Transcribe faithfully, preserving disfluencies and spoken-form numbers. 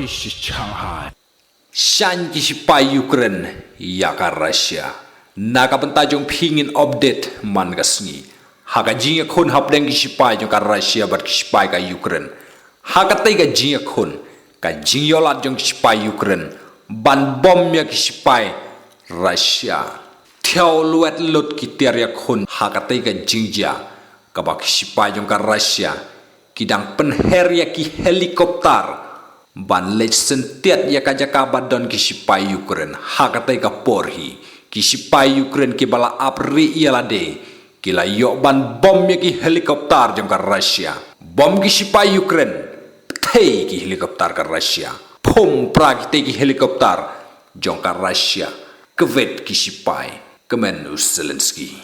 Shanghai. Shaiñ ki shipai Ukraine ïa ka Russia. Na ka bynta jong phi ngin update man ka sngi ha ka jingïakhun hapdeng ki shipai jong ka Russia bad ki shipai ka Ukraine. Ha katei ka jingïakhun, ka jingïohlad jong ki shipai Ukraine ban bom ïa ki shipai Russia. Thew luet lut ki tiar ïakhun ha katei ka jingjia, kaba ki shipai jong ka Russia ki dang pynher ïa ki helicopter ban leit syntiat ïa ka jaka ba don ki shipai Ukraine. Ha katei ka por hi, ki shipai Ukraine kiba la ap rieh ïa lade ki la ïoh ban bom ïa ki helicopter jong ka Russia. Bom ki shipai Ukraine, pynthei ki helicopter ka Russia. Phum pra kitei ki helicopter jong ka Russia, kvet ki shipai, kmen u Zelensky.